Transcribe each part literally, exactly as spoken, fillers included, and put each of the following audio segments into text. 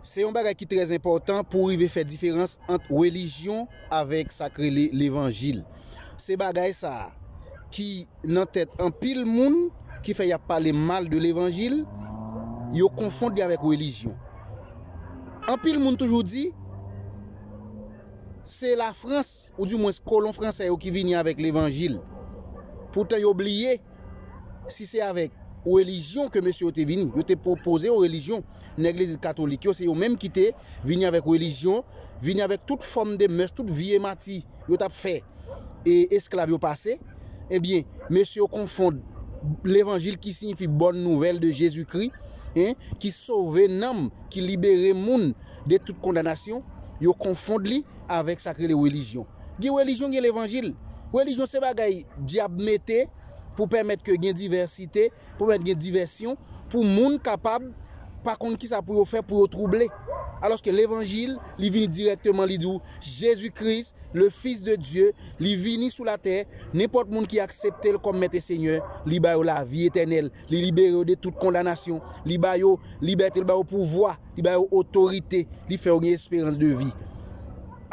Se yon bagay ki trè enpòtan pou w rive fè diferans ant relijyon avèk sa k rele levanjil. Se bagay sa a ki nan tèt anpil moun ki fè y ap pale mal de levanjil, yo konfonn li avèk relijyon. Anpil moun toujou di, se Lafrans, oudimwens kolon fransè yo ki vini avèk levanjil. Poutan yo bliye, si se avèk relijyon ke mesye yo te vini, yo te pwopoze yo relijyon. Nèg legliz katolik yo, se yo menm ki te vini avèk relijyon, vini avèk tout fòm de mès, tout vye mati yo t ap fè e esklav yo pase. Ebyen, mesye yo konfonn levanjil ki siyifi bòn nouvèl de Jezikri, en, ki sove nanm, ki libere moun de tout kondanasyon, yo konfonn li avèk sa k rele relijyon. Gen relijyon, gen levanjil. Relijyon se bagay dyab mete pou pèmèt ke gen divèsite, pou pèmèt gen divèsyon, pou moun kapab pa konn kisa pou yo fè pou yo twouble. Alòske levanjil, li vini dirèkteman, li di w, Jezi Kris, le Fils de Dieu, li vini sou latè, nenpòt moun ki aksepte l kòm Mèt e Senyè, li ba yo lavi etènèl, li libere yo de tout kondanasyon, li ba yo libète, li ba yo pouvwa, li ba yo otorite, li fè yo gen esperans de vi.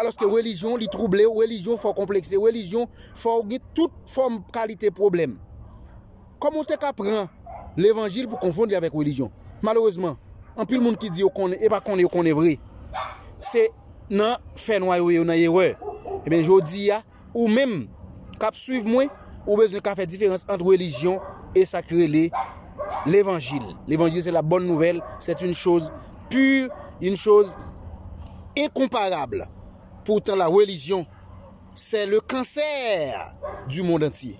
Alòske relijyon, li twouble w, relijyon fè w konplekse, relijyon fè w gen tout fòm kalite pwoblèm. Kòman w te ka pran levanjil pou konfonn li avèk relijyon? Malerezman, anpil moun ki di yo konnen, e pa konnen yo konnen vre, se nan fènwa yo ye, yo nan erè. Ebyen, jodi a, ou menm k ap swiv mwen, ou bezwen ka fè diferans ant relijyon e sa ki rele levanjil. Levanjil, c'est la bonne nouvelle, c'est une chose pure, une chose incomparable. Pourtant, la religion, c'est le cancer du monde entier.